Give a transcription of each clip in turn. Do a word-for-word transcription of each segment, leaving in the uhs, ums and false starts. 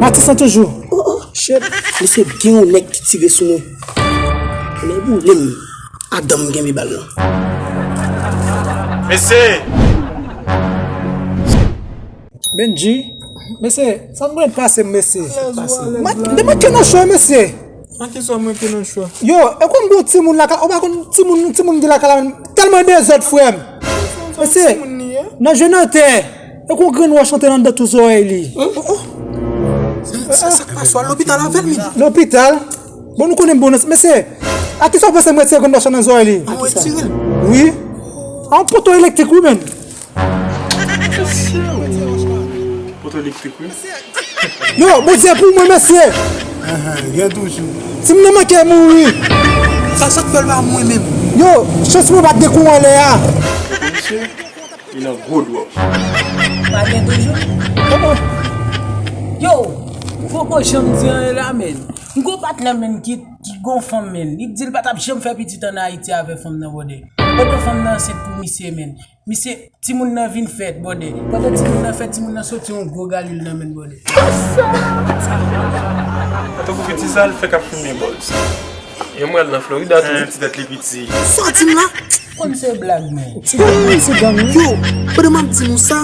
Matisan toujou. Oh, oh, shit. Misye gen yon nèg ki tire sou mwen. Nèg boule m. Adan m kenbe bal lan. Mesye! Benji, mesye, sa m gen pase m, mesye. M te manke nan show, mesye. Nan ki sa w manke nan show? Yo, e konn gon timoun lakay, ou pa konn timoun, timoun de lakay la menm. Tèlman dezòd, frè m. Mesye, nan jwe nan tè, e konn grenn wòch antre anndan tou zòrèy li. Sa, sa k pase w al lopital avè l, men? Lopital? Bon, nou konnen m bon nan, mesye, a kisa w panse m retire grenn wòch nan zòrèy li? Ou retire l? Wi. A yon poto elektrik, wi, menn. Poto elektrik, wi. Yo, Bondye pou mwen, mesye. Ahan, gen toujou. Timoun nan manke mouri. Sa, sa k fè l pa mouri menm? Yo, chans mwen pa t gen kouran lè a. Misye, li nan gwo dwòg. Pa gen toujou? Yo, poko janm di anyen la, menn. M gon patnè, menn, ki, ki gon fanm, menn. Li di l pa t ap janm fè pitit ann Ayiti avè fanm nan, brother. Pandan fanm nan ansent pou misye, menn. Misye, timoun nan vin fèt, brother. Pandan timoun nan fèt, timoun nan soti yon gwo galil nan men l, brother. Tankou pitit sa, l fèk ap fimen bòz. E mwen al nan Florida tou, ti tèt li piti. Sa w di m la? Konn se blag, men. Yo, pandan m ap di nou sa,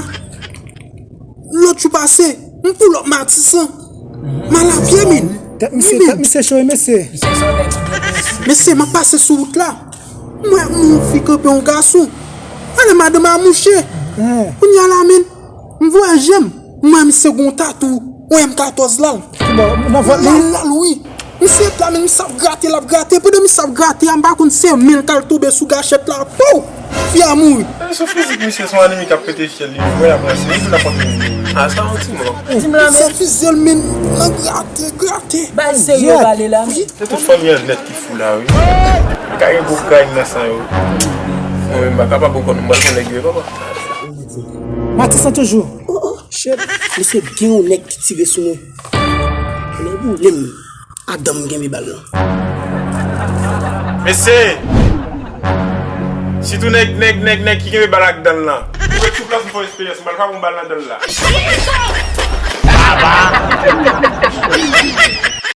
lòt jou pase, m pull up Matisan. M al a pye, men. Tèt misye, tèt misye cho, mesye. Mesye, m ap pase sou wout la. M wè yon fi kanpe yon gason. Ale madanm a mouche. Kounye a la, men, m voye je m. M wè misye gon tatou, yon M katòz la. Lal, lal, wi. Misye ap la, men misye ap grate, l ap grate. Pandan misye ap grate a, m pa konn se men l k al tonbe sou gachèt la. Pow! Fi a mouri. E, sou fizik misye, se yon anemi k ap pete fyèl li. Mwen ap ranse, li tou l ap ranse. A, sa yon ti mò. Di m la, men. Sa fize l, men, nan grate, grate. Bay serye pale la, men. Se tout fanmi an nèt ki fou la, wi. Ka gen gwo kay nan san yo. Mwen menm, m pa kapab ankò, non, m pral fè nèg yo, papa. Matisan toujou. Oh, oh, shit. Misye gen yon nèg ki tire sou mwen. Nèg boule m. Adan m kenbe bal lan. Mesye! Sitou nèg, nèg, nèg, nèg ki kenbe bal ak dan l lan. Ou wè sou plas m fè eksperyans, m pral frape yon bal nan dan l la.